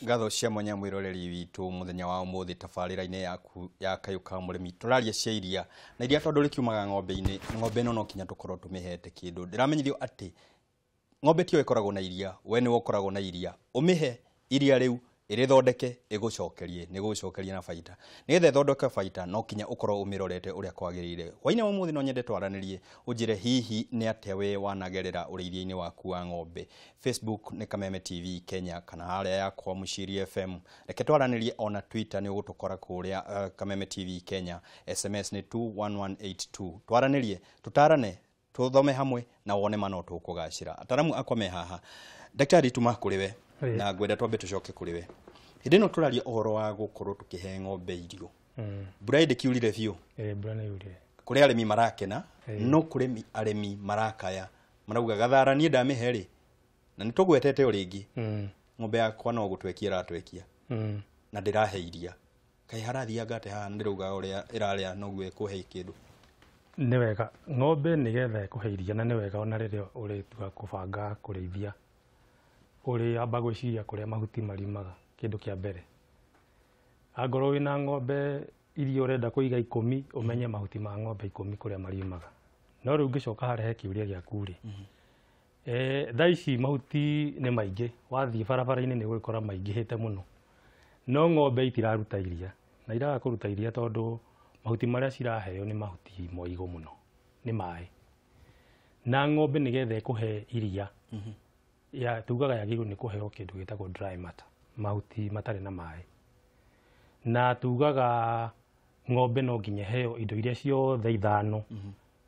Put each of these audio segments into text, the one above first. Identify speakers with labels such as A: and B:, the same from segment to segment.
A: Ngatho cia mwanya mwiroreri witũ mũthenya wa ũmũthĩ tabarĩra-inĩ yaku ya Kayũ ka Mũrĩmi. Tũraria cia iria na iria tondũ rĩkiumaga ng'ombe-inĩ, ng'ombe ĩno no kinya tũkorwo tũmĩhete kĩndũ. Ndĩramenyithio atĩ ng'ombe tiyo ĩkoragwo na iria, we nĩwe ũkoragwo na iria. Ũmĩhe iria rĩu ĩrĩthondeke ĩgũcokerie, nĩ gũgũcokeria na baita. Nĩgetha ĩthondeke baita no kinya ũkorwo ũmĩrorete ũrĩa kwagĩrĩire. Hwaĩ-inĩ wa ũmũthĩ no nyende twaranĩrie ũnjĩre hihi nĩ atĩa we wanagerera ũrĩithia-inĩ waku wa ng'ombe. Facebook nĩ Kameme TV Kenya kana harĩa yakwa Mũciiri FM. Reke twaranĩrie ona Twitter nĩ ũgũtũkora kũrĩa Kameme TV Kenya. SMS nĩ 21182. Twaranĩrie, tũtarane, tũthome hamwe na wone ma no tũkũgacĩra. Ataramu akwa me haha. Daktari, tuma kũrĩ we na ngwenda twambe tũcoke kũrĩ we. Hĩndĩ ĩno tũraria ũhoro wa gũkorwo tũkĩhe ng'ombe irio. Mbura ĩndĩkiurire biũ.
B: Mbura nĩ yurire.
A: Kũrĩ arĩmi marakena, no kũrĩ arĩmi marakaya. Marauga gathara niĩ ndamĩhe rĩ, na nĩ tũgwetete o rĩngĩ. Ng'ombe yakwa no gũtwekia ĩratwekia. Na ndĩrahe iria. Kaĩ harathianga atĩa haha ndĩrauga ũrĩa ĩrarĩa noguo ĩkũhe kĩndũ.
B: Nĩ wega ng'ombe nĩgetha ĩkũhe iria, na nĩ wega ona rĩrĩa ũrĩtua kũbanga kũrĩithia ũrĩamba gwĩciria kũrĩa mahuti mariumaga kĩndũ kĩa mbere. Angorwo wĩna ng'ombe iria ũrenda kũiga 10, ũmenye mahuti ma ng'ombe 10 kũrĩa mariumaga. No rĩu ngĩcoka harĩa he kĩũria gĩaku rĩ, thaa ici mahuti nĩ maingĩ, wathiĩ barabara-inĩ nĩ ũgũkora maingĩhĩte mũno. No ng'ombe itiraruta iria, na iraga kũruta iria tondũ mahuti marĩa ciraheo nĩ mahuti moigũ mũno, nĩ maĩ. Na ng'ombe nĩgetha ĩkũhe iria, ya tugaga yagĩrĩirwo nĩ kũheo kĩndũ gĩtagwo dry matter, mahuti matarĩ na maĩ. Na tugaga ng'ombe no nginya ĩheo indo iria ciothe ithano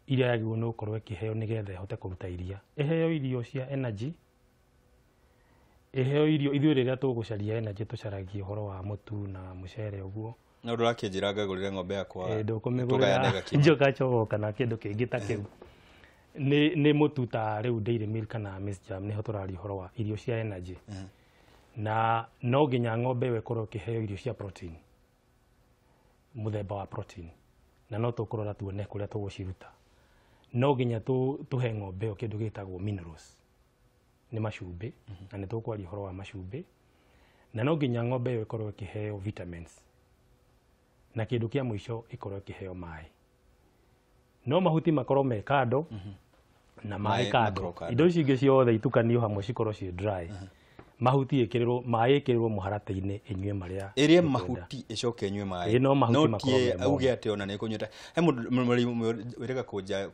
B: iria yagĩrĩirwo nĩ gũkorwo ĩkĩheo nĩgetha ĩhote kũruta iria. Ĩheo irio cia energy, ĩheo irio, ithuĩ rĩrĩa tũgũcaria energy tũcaragia ũhoro wa mũtu na mũcere ũguo.
A: No ndũrakĩnjĩra ngagũrĩre ng'ombe yakwa
B: Ndũkũmĩgũrĩra
A: tũgayane gakima.
B: njoka chogoo kana kĩndũ kĩngĩ ta kĩu. Nĩ mũtu ta rĩu Dairy Milk kana Maize Jam, nĩho tũraria ũhoro wa irio cia energy. Na no nginya ng'ombe ĩyo ĩkorwo ĩkĩheo irio cia protein, mũthemba wa protein, na no tũkũrora tuone kũrĩa tũgũciruta. No nginya tũhe ng'ombe ĩyo kĩndũ gĩtagwo minerals, nĩ macumbĩ, na nĩ tũkwaria ũhoro wa macumbĩ. Na no nginya ng'ombe ĩyo ĩkorwo ĩkĩheo vitamins, na kĩndũ kĩa mũico ĩkorwo ĩkĩheo maĩ. No mahuti makorwo me kando na maĩ
A: Maĩ
B: kando,
A: makorwo kando.
B: Indo ici ingĩ ciothe itukanio hamwe cikorwo ciĩ dry. Mahuti ĩkĩrĩrwo maĩ, ĩkĩrĩrwo mũharatĩ-inĩ ĩnyue marĩa
A: ĩrĩe
B: ĩkwenda.
A: Mahuti ĩcoke ĩnyue maĩ.
B: Ĩĩ, no mahuti
A: no
B: makorwo
A: tie
B: me
A: auge
B: momũ.
A: atĩ ona nĩ ĩkũnyuĩte. He mũndũ mũrĩmi wĩrĩga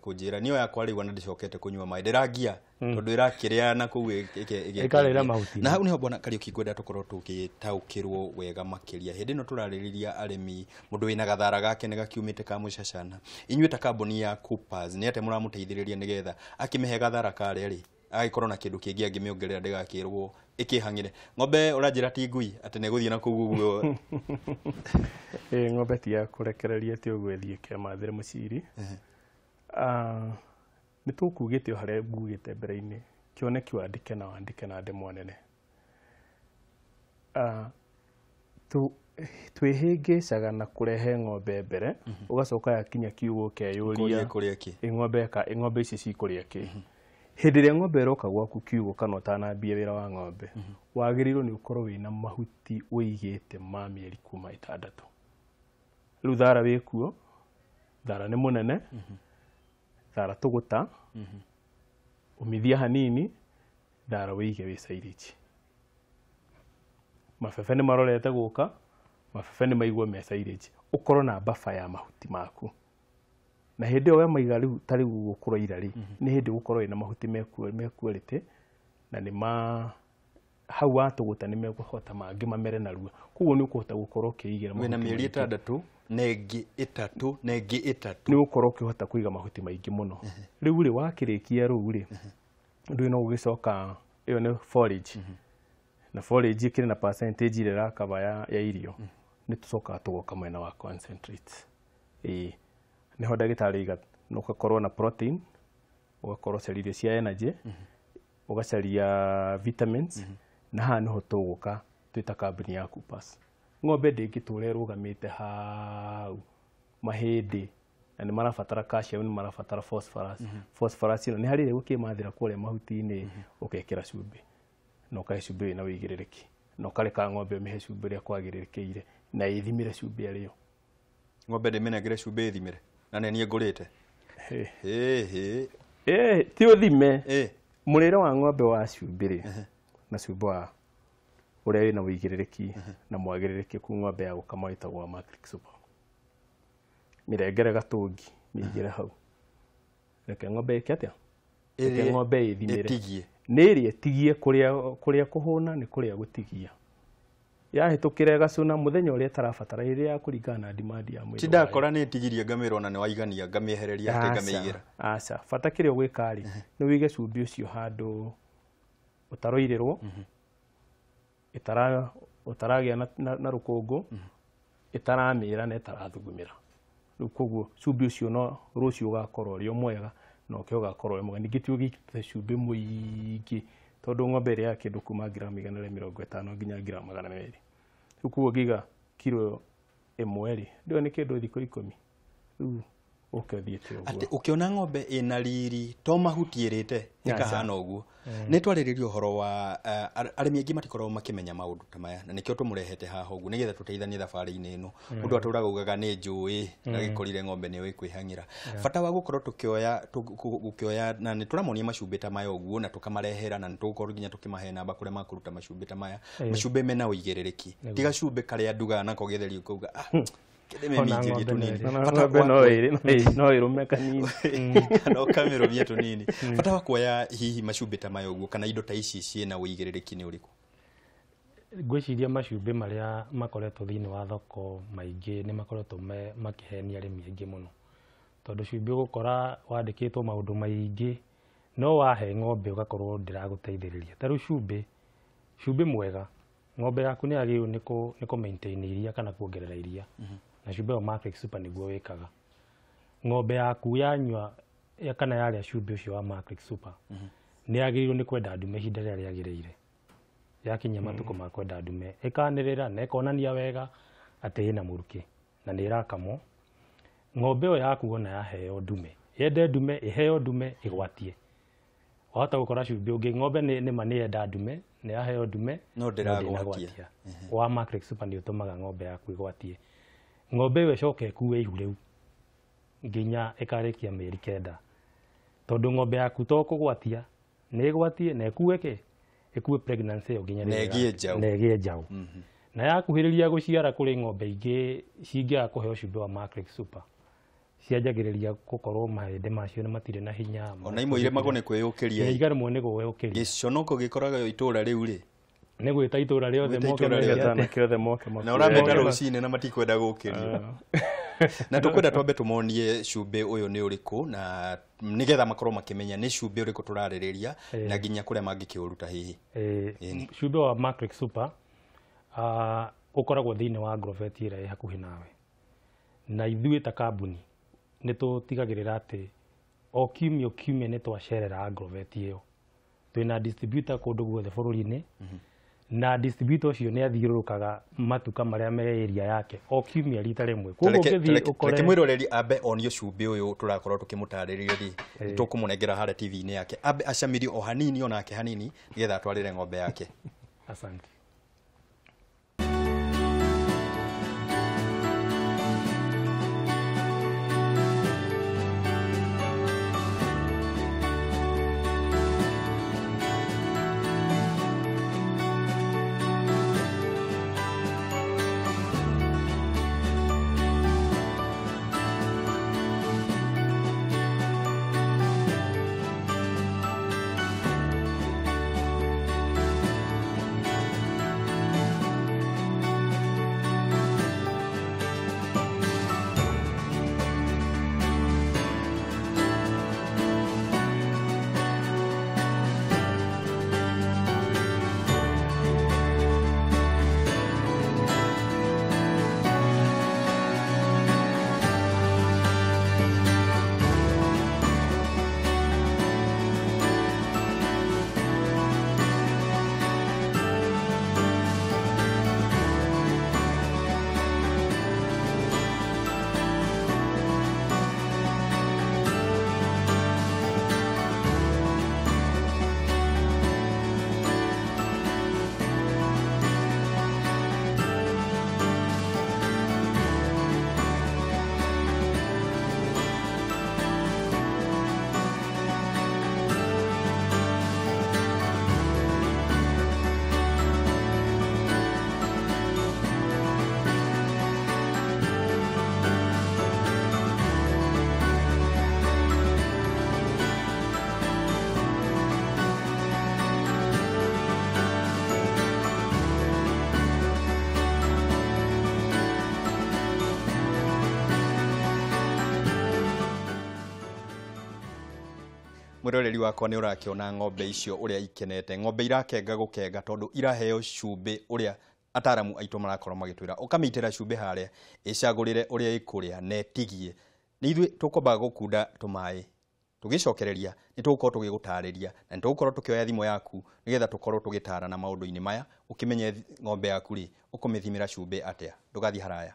A: kũnjĩra niyo yakwa rĩu ona ndĩcokete kũnyua maĩ, ndĩrangia tondũ ĩrakĩrĩa na kũu
B: Ĩkarĩra mahuti.
A: Na hau nĩho bwana Kariũki ngwenda tũkorwo tũgĩtaũkĩrwo wega makĩria. Hĩndĩ ĩno tũrarĩrĩria arĩmi, mũndũ wĩna gathara gake nĩ gakiumĩte ka mũcacana, inyuĩ ta kambuni ya Coopers nĩ atĩa mũramũteithĩrĩria nĩgetha akĩmĩhe gathara karĩa rĩ agĩkorwo na kĩndũ kĩngĩ angĩmĩongerera ndĩgakĩrwo ĩkĩhang'ĩre? Ng'ombe ũranjĩra ti ngui atĩ nĩ ĩgũthiĩ na kũu ũguo.
C: Ĩĩ, ng'ombe ti ya kũrekereria atĩ ũguo ĩthiĩ ĩkemathĩre mũciri. Nĩ tũkugĩte o harĩa ngugĩte mbere-inĩ, kĩoneki wandĩke na wandĩke na ndemwa nene. Twĩhĩngĩcaga na kũrehe ng'ombe mbere, ũgacoka yakinya kiugũ ũkeyũria
A: kũrĩa kũrĩa kĩ
C: ĩ ng'ombe ka ĩ ng'ombe ici cikũrĩa kĩ. Hĩndĩ ĩrĩa ng'ombe ĩroka gwaku kiugũ kana ũtanambia wĩra wa ng'ombe, wagĩrĩirwo nĩ ũkorwo wĩna mahuti ũigĩte ma mĩeri kuma 6. Rĩu thara wĩkuo, thara nĩ mũnene, thara tũgũta, ũmithia hanini, thara wĩige wĩ silage. Mabebe nĩ marorete gũka, mabebe nĩ maigwo me silage. Ũkorwo na buffer ya mahuti maku. Na hĩndĩ ĩyo wamaiga rĩu ta rĩu ũguo kũroira rĩ, nĩ hĩndĩ ũgũkorwo wĩna mahuti me quality, na nĩ ma hau watũgũta nĩ mekũhota mangĩ mamere narua. Koguo nĩ ũkũhota gũkorwo ũkĩigĩra
A: wĩna
C: mahuti
A: mĩeri
C: maingĩ.
A: 6 na ĩngĩ 3 na ĩngĩ 3.
C: Nĩ ũgũkorwo ũkĩhota kũiga mahuti maingĩ mũno. Rĩu rĩ wakĩrĩkia rũu rĩ, ndũĩ no gũgĩcoka ĩyo nĩ forage. Na forage ĩkĩrĩ na percentage ĩrĩa ĩrakaba ya irio. Nĩ tũcokaga tũgoka mwena wa concentrates. Ĩĩ, nĩho ndagĩtarĩ aiga no ũgakorwo na protein, ũgakorwo ũcaria irio cia energy, ũgacaria vitamins, na haha nĩho tũgũka twĩ ta kambuni ya Coopers. Ng'ombe ndĩngĩtũra ĩrũgamĩte hau mahĩndĩ, na nĩ marabatara calcium, nĩ marabatara phosphorus. Phosphorus ĩno nĩ harĩ ĩrĩa ũkĩmathĩra kũrĩa mahuti-inĩ, ũkekĩra cumbĩ na ũkahe cumbĩ wĩna wĩigĩrĩrĩki. Na ũkareka ng'ombe ũmĩhe cumbĩ ũrĩa kwagĩrĩrĩkĩire na ĩthimĩre cumbĩ arĩo.
A: Ng'ombe ndĩmĩnengere cumbĩ ĩthimĩre na nĩ niĩ ngũrĩte.
C: Ti ũthime. Mũrĩre wa ng'ombe wa cumbĩ rĩ na cumbĩ wa ũrĩa wĩna ũigĩrĩrĩki na mwagĩrĩrĩki ku ng'ombe ya gũkama wĩtagwo wa Matrix Super. Mĩrengere gatũngi mĩigĩre hau. Reke ng'ombe ĩke atĩa? Reke ng'ombe ĩthimĩre.
A: Ĩtigie.
C: Nĩ ĩrĩa ĩtigie kũrĩa kũhũna nĩ kũrĩa gũtigia. Yahĩtũkĩra ĩgacũna mũthenya ũrĩa ĩtarabatara ĩrĩa ya kũringana na demand ya mwĩrĩ.
A: Ti ndakora nĩ ĩtigirie ngamĩra ona nĩ waigania ngamĩehereria atĩ ngamĩigĩra.
C: Aca, bata kĩrĩa ũgwĩka rĩ nĩ wĩige cumbĩ ũcio handũ ũtaroirĩrwo, ũtaragĩa na rũkũngũ, ĩtaramĩra na ĩtarathugumĩra. Rĩu koguo cumbĩ ũcio no rũciũ ũgakorwo ũrĩ o mwega na ũke ũgakorwo ũrĩ mwega. Ningĩ ti ũgĩte cumbĩ mũingĩ tondũ ng'ombe ĩrĩaga kĩndũ kuma ngiramu 150 nginya ngiramu 200. Rĩu koguo ũngĩiga kiro 1 rĩ, ndĩyo nĩ kĩndũ thikũ 10. Rĩu ũke ũthiĩte ũguo.
A: Atĩ ũkĩona ng'ombe ĩna riri to mahuti ĩrĩte ĩkahana ũguo. Nĩ twarĩrĩria ũhoro wa arĩmi aingĩ matikoragwo makĩmenya maũndũ ta maya na nĩkĩo tũmũrehete haha ũguo nĩgetha tũteithanie thabarĩ-inĩ ĩno. Mũndũ atũraga ugaga nĩ njũĩ na gĩkorire ng'ombe nĩ ũĩ kwĩhang'ĩra. Bata wa gũkorwo tũkĩoya na nĩ tũramonia macumbĩ ta maya ũguo na tũkamarehera na nĩ tũgũkorwo nginya tũkĩmahe namba kũrĩa makũruta macumbĩ ta maya. Macumbĩ mena ũigĩrĩrĩki. Tiga cumbĩ karĩa ndugaga nako gĩtheri ũkauga no kamĩrũmie tũnini. Bata wa kuoya hihi macumbĩ ta maya ũguo kana indo ta ici ciĩna ũigĩrĩrĩki nĩ ũrĩkũ?
B: Ngwĩciria macumbĩ marĩa makoretwo thĩinĩ wa thoko maingĩ nĩ makoretwo makĩhenia arĩmi aingĩ mũno. Tondũ cumbĩ ũgũkora wandĩkĩtwo maũndũ maingĩ no wahe ng'ombe ũgakorwo ndĩragũteithĩrĩria. Ta rĩu cumbĩ mwega ng'ombe yaku nĩ yagĩrĩirwo nĩ kũ maintain iria kana kuongerera iria. Na cumbĩ wa Matrix Super nĩguo wĩkaga. Ng'ombe yaku yanyua kana yarĩa cumbĩ ũcio wa Matrix Super nĩ yagĩrĩirwo nĩ kwenda ndume ihinda rĩrĩa rĩagĩrĩire. Yakinya matukũ ma kwenda ndume ĩkanĩrĩra na ĩkonania wega atĩ ĩna mũrukĩ na nĩ ĩrakamwo. Ng'ombe ĩyo yaku ona yaheo ndume, yende ndume, ĩheo ndume, ĩgwatie. Wahota gũkora cumbĩ ũngĩ ng'ombe nĩ ma nĩ yenda ndume, nĩ yaheo ndume
A: no ndĩragwatia.
B: Wa Matrix Super nĩ ũtũmaga ng'ombe yaku ĩgwatie. Ng'ombe ĩyo ĩcoke ĩkue ihu rĩu nginya ĩkarĩkia mĩeri 9. Tondũ ng'ombe yaku to kũgwatia nĩ ĩgwatie na ĩkue kĩ? Ĩkue pregnancy ĩyo nginya
A: na ĩgĩe njaũ.
B: Na yakuhĩrĩria gũciara kũrĩ ng'ombe ingĩ cingĩaga kũheo cumbĩ wa Matrix Super cianjagĩrĩria gũkorwo mahĩndĩ macio nĩ matirĩ na hinya.
A: Ona imwe iremagwo nĩ kwĩyũkĩria.
B: Ikaremwo nĩ gwĩyũkĩria.
A: Gĩconoko gĩkoraga itũũra rĩu rĩ
B: nĩ gwĩta itũũra rĩothe moke
C: kĩothe moke
A: na ũrameta rũcinĩ na matikwenda gũkĩrio. Na tũkwenda twambe tũmonie cumbĩ ũyũ nĩ ũrĩkũ na nĩgetha makorwo makĩmenya nĩ cumbĩ ũrĩkũ tũrarĩrĩria na nginya kũrĩa mangĩkĩũruta hihi.
B: Cumbĩ wa Matrix Super ũkoragwo thĩinĩ wa Agrovet ĩrĩa ĩ hakuhĩ nawe. Na ithuĩ ta kambuni nĩ tũtigagĩrĩra atĩ o kiumia kiumia nĩ twacerera Agrovet ĩyo. Twĩna distributor kũndũ guothe bũrũri-inĩ na distributor ũcio nĩ athiũrũrũkaga matuka marĩa me area yake o kiumia rita rĩmwe. Koguo ũngĩthiĩ ũkore
A: reke mwĩroreri ambe onio cumbĩ ũyũ tũrakorwo tũkĩmũtarĩria rĩ tũkũmũnengera harĩa TV-inĩ yake ambe acamirie o hanini onake hanini nĩgetha atwarĩre ng'ombe yake.
B: Asante.
A: Mwĩroreri wakwa, nĩ ũrakĩona ng'ombe icio ũrĩa ikenete. Ng'ombe irakenga gũkenga tondũ iraheo cumbĩ ũrĩa ataramu aitũ marakorwo magĩtwĩra. Ũkamĩitĩra cumbĩ harĩa, ĩcagũrĩre ũrĩa ĩkũrĩa na ĩtigie. Nĩ ithuĩ tũkwamba gũkunda tũmaĩ, tũgĩcokereria nĩ tũgũkorwo tũgĩgũtarĩria na nĩ tũgũkorwo tũkĩoya thimũ yaku nĩgetha tũkorwo tũgĩtarana maũndũ-inĩ maya, ũkĩmenye ng'ombe yaku rĩ, ũkũmĩthimĩra cumbĩ atĩa. Ndũgathiĩ haraya.